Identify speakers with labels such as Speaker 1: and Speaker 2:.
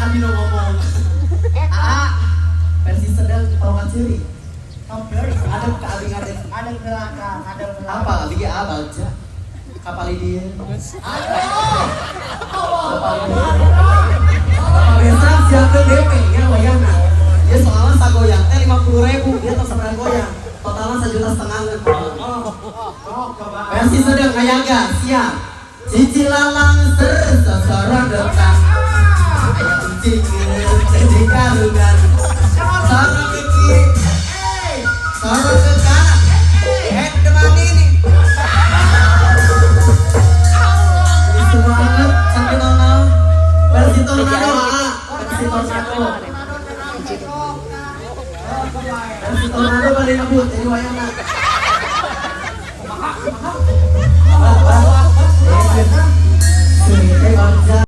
Speaker 1: abi nu ngomong. Aa, versi sedang tongkat ciri. Ada ke abi ngadep.
Speaker 2: Ada belakang, ada belakang.
Speaker 1: Apa abi ge abal ja. Kapal dia. Pemirsa siapkeun DP ya wayahna. Dia soalnya sagoyang teh 50.000, dia tos sabaraha goyang. Totalnya 1,5 juta. Versi sedang kayaga, siap. Cici lalang ser sosorodotan. Aya ucingeun jadi karungan. Sorot ke kiri, sorot ke kanan. Eh, depan ini. Semangat, sampai nol. Versi tornado, ah. Versi tornado. Versi tornado balik ngebut, jadi wayangna.